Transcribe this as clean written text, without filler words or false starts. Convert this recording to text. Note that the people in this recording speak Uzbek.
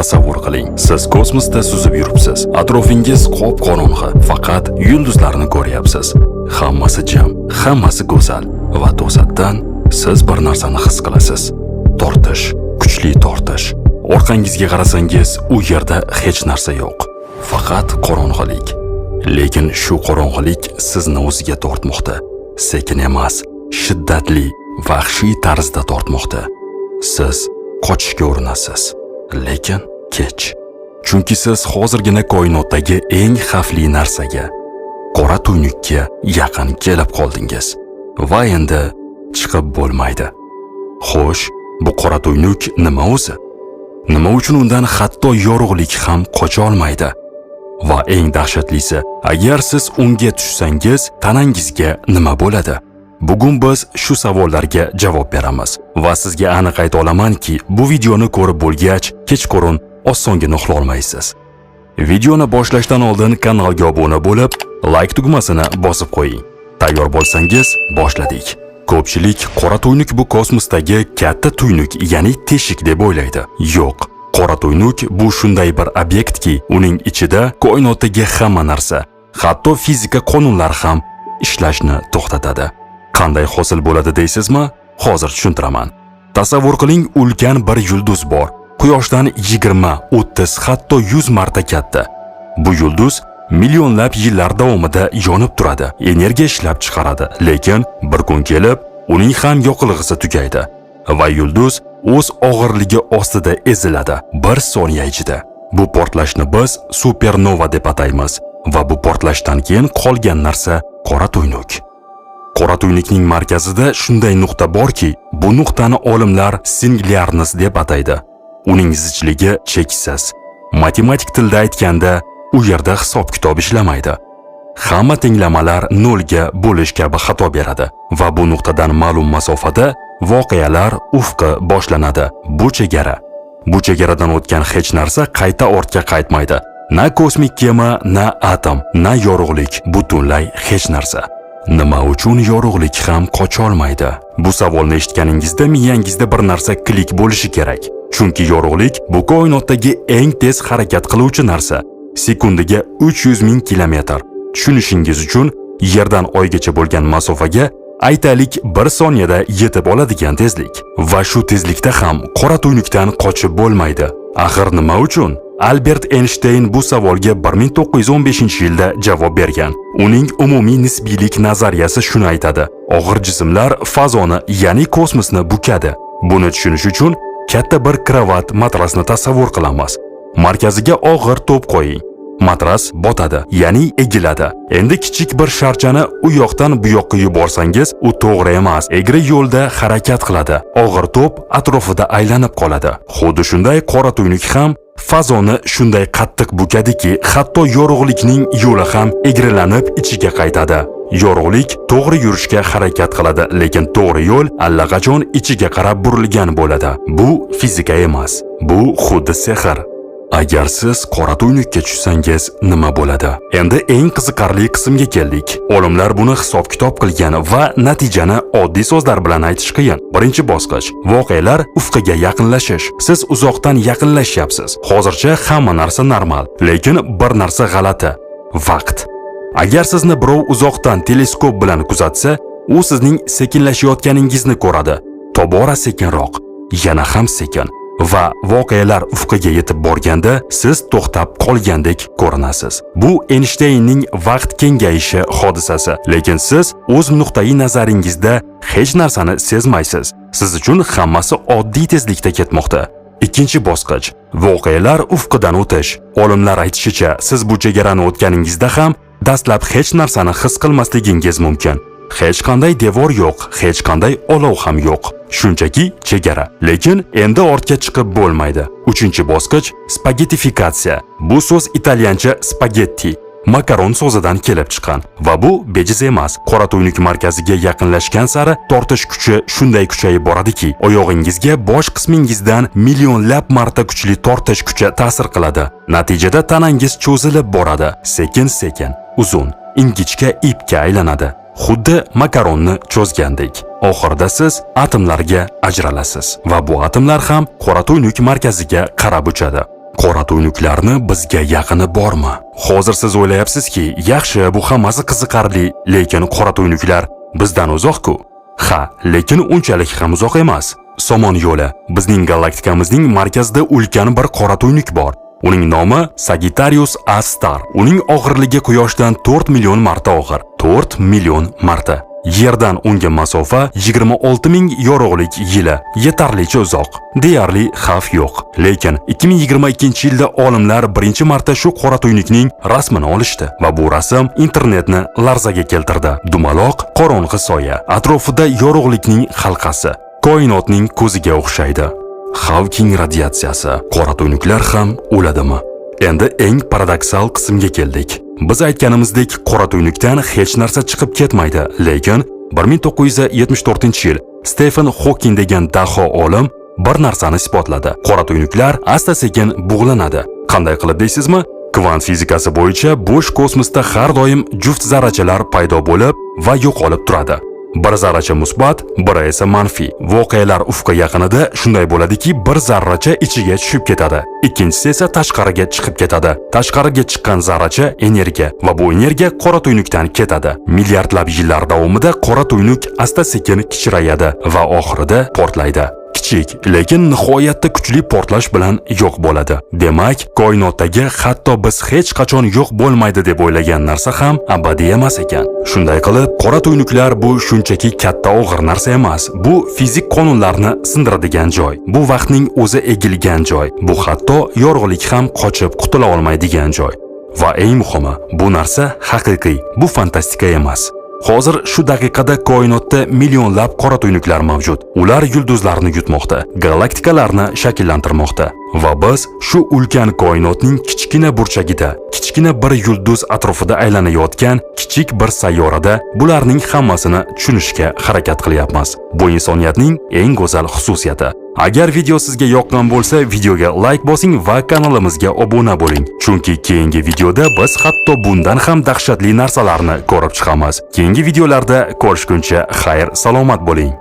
Tasavvur qiling, siz kosmosda suzib yuribsiz. Atrofingiz qop-qorong'i, faqat yulduzlarni ko'ryapsiz. Hammasi jim, hammasi go'zal va to'satdan siz bir narsani his qilasiz. Tortish, kuchli tortish. Orqangizga qarasangiz, u yerda hech narsa yo'q. Faqat qorong'ilik. Lekin shu qorong'ilik sizni o'ziga tortmoqda. Sekin emas, shiddatli, vahshiy tarzda tortmoqda. Siz qochishga urinasiz, lekin kech. Chunki siz hozirgina koinotdagi eng xavfli narsaga, qora tuynukka yaqin kelib qoldingiz va endi chiqib bo'lmaydi. Xo'sh, bu qora tuynuk nima o'zi? Nima uchun undan hatto yorug'lik ham qocha olmaydi? Va eng dahshatlisi, agar siz unga tushsangiz, tanangizga nima bo'ladi? Bugun biz shu savollarga javob beramiz va sizga aniq ayta olamanki, bu videoni ko'rib bo'lgach, kechqurun osongina uxla olmaysiz. Videoni boshlashdan oldin kanalga obuna bo'lib, like tugmasini bosib qo'ying. Tayyor bo'lsangiz, boshladik. Ko'pchilik qora tuynuk bu kosmosdagi katta tuynuk, ya'ni teshik deb o'ylaydi. Yo'q. Qora tuynuk bu shunday bir obyektki, uning ichida koinotdagi hamma narsa, hatto fizika qonunlari ham ishlashni to'xtatadi. Qanday hosil bo'ladi deysizmi? Hozir tushuntiraman. Tasavvur qiling, ulkan bir yulduz bor. Quyoshdan 20, 30, hatto 100 marta katta. Bu yulduz millionlab yillar davomida yonib turadi, energiya ishlab chiqaradi, lekin bir kun kelib uning ham yoqilg'isi tugaydi va yulduz o'z og'irligi ostida eziladi bir soniya ichida. Bu portlashni biz supernova deb ataymiz va bu portlashdan keyin qolgan narsa qora tuynuk. Qora tuynukning markazida shunday nuqta borki, bu nuqtani olimlar singulyarность deb ataydi. Uning zichligi cheksiz. Matematik tilda aytganda, u yerda hisob-kitob ishlamaydi. Hamma tenglamalar nolga bo'lish kabi xato beradi va bu nuqtadan ma'lum masofada voqealar ufqi boshlanadi. Bu chegara. Bu chegaradan o'tgan hech narsa qayta ortga qaytmaydi. Na kosmik kema, na atom, na yorug'lik, butunlay hech narsa. Nima uchun yorug'lik ham qocha olmaydi? Bu savolni eshitganingizda miyangizda bir narsa klik bo'lishi kerak. Chunki yorug'lik bu koinotdagi eng tez harakat qiluvchi narsa. Sekundiga 300 ming kilometr. Tushunishingiz uchun, Yerdan Oygacha bo'lgan masofaga aytaylik 1 soniyada yetib oladigan tezlik. Va shu tezlikda ham qora tuynukdan qochib bo'lmaydi. Axir nima uchun? Albert Eynshteyn bu savolga 1915-yilda javob bergan. Uning umumiy nisbiylik nazariyasi shuni aytadi: og'ir jismlar fazoni, ya'ni kosmosni bukadi. Buni tushunish uchun katta bir krovat matrasni tasavvur qilamiz. Markaziga og'ir to'p qo'ying. Matras botadi, ya'ni egiladi. Endi kichik bir sharchani u yoqdan bu yoqqa yuborsangiz, u to'g'ri emas, egri yo'lda harakat qiladi. Og'ir to'p atrofida aylanib qoladi. Xuddi shunday qora tuynuk ham fazoni shunday qattiq bukadiki, hatto yorug'likning yo'li ham egrilanib ichiga qaytadi. Yorug'lik to'g'ri yurishga harakat qiladi, lekin to'g'ri yo'l allaqachon ichiga qarab burilgan bo'ladi. Bu fizika emas, bu xuddi sehr. Agar siz qora tuynukka tushsangiz, nima bo'ladi? Endi eng qiziqarli qismga keldik. Olimlar buni hisob-kitob qilgan va natijani oddiy so'zlar bilan aytish qiyin. Birinchi bosqich: voqealar ufqiga yaqinlashish. Siz uzoqdan yaqinlashyapsiz. Hozircha hamma narsa normal, lekin bir narsa g'alati. Vaqt. Agar sizni birov uzoqdan teleskop bilan kuzatsa, u sizning sekinlashayotganingizni ko'radi. Tobora sekinroq, yana ham sekin va voqealar ufqiga yetib borganda siz to'xtab qolgandek ko'rinasiz. Bu Eynshteynning vaqt kengayishi hodisasi, lekin siz o'z nuqtai nazaringizda hech narsani sezmaysiz. Siz uchun hammasi oddiy tezlikda ketmoqda. Ikkinchi bosqich: voqealar ufqidan o'tish. Olimlar aytishicha, siz bu chegarani o'tganingizda ham dastlab hech narsani his qilmasligingiz mumkin. Hech qanday devor yo'q, hech qanday olov ham yo'q. Shunchaki chegara. Lekin endi ortga chiqib bo'lmaydi. Uchinchi bosqich: spagetifikatsiya. Bu so'z italyancha spagetti, makaron so'zidan kelib chiqqan va bu bejiz emas. Qora tuynuk markaziga yaqinlashgan sari tortish kuchi shunday kuchayib boradiki, oyog'ingizga bosh qismingizdan millionlab marta kuchli tortish kuchi ta'sir qiladi. Natijada tanangiz cho'zilib boradi, sekin-sekin, uzun, ingichka ipga aylanadi. Xuddi makaronni cho'zgandek. Oxirida siz atomlarga ajralasiz va bu atomlar ham qora tuynuk markaziga qarab uchadi. Qora tuynuklarni bizga yaqini bormi? Hozir siz o'ylayapsizki, yaxshi, bu hammasi qiziqarli, lekin qora tuynuklar bizdan uzoq-ku. Ha, lekin unchalik ham uzoq emas. Somon yo'li. Bizning galaktikamizning markazida ulkan bir qora tuynuk bor. Uning nomi Sagittarius A star. Uning og'irligi Quyoshdan 4 million marta og'ir. 4 million marta. Yerdan unga masofa 26 ming yorug'lik yili. Yetarlicha uzoq. Deyarli xavf yo'q. Lekin 2022-yilda olimlar birinchi marta shu qora tuynukning rasmini olishdi va bu rasm internetni larzaga keltirdi. Dumaloq, qorong'i soya, atrofida yorug'likning halqasi. Koinotning ko'ziga o'xshaydi. Xavking radiatsiyasi. Qora tuynuklar ham o'ladimi? Endi eng paradoksal qismga keldik. Biz aytganimizdek, qora tuynukdan hech narsa chiqib ketmaydi, lekin 1974-yil Stephen Hawking degan daho olim bir narsani isbotladi. Qora tuynuklar asta-sekin bug'lanadi. Qanday qilib deysizmi? Kvant fizikasi bo'yicha bo'sh kosmosda har doim juft zarrachalar paydo bo'lib va yo'qolib turadi. Bir zarracha musbat, biri esa manfiy. Voqealar ufqi yaqinida shunday bo'ladiki, bir zarracha ichiga tushib ketadi, ikkinchisi esa tashqariga chiqib ketadi. Tashqariga chiqqan zarracha energiya va bu energiya qora tuynukdan ketadi. Milliardlab yillar davomida qora tuynuk asta-sekin kichrayadi va oxirida portlaydi. Kichik, lekin nihoyatda kuchli portlash bilan yo'q bo'ladi. Demak, koinotdagi hatto biz hech qachon yo'q bo'lmaydi deb o'ylagan narsa ham abadiy emas ekan. Shunday qilib, qora tuynuklar bu shunchaki katta og'ir narsa emas. Bu fizik qonunlarni sindiradigan joy. Bu vaqtning o'zi egilgan joy. Bu hatto yorug'lik ham qochib qutula olmaydigan joy. Va eng muhimi, bu narsa haqiqiy, bu fantastika emas. Hozir shu daqiqada koinotda millionlab qora tuynuklar mavjud. Ular yulduzlarni yutmoqda, galaktikalarni shakllantirmoqda. Va biz shu ulkan koinotning kichkina burchagida, kichkina bir yulduz atrofida aylanayotgan kichik bir sayyorada bularning hammasini tushunishga harakat qilyapmiz. Bu insoniyatning eng go'zal xususiyati. Agar video sizga yoqqan bo'lsa, videoga like bosing va kanalimizga obuna bo'ling. Chunki keyingi videoda biz hatto bundan ham dahshatli narsalarni ko'rib chiqamiz. Keyingi videolarda ko'rishguncha xayr, salomat bo'ling.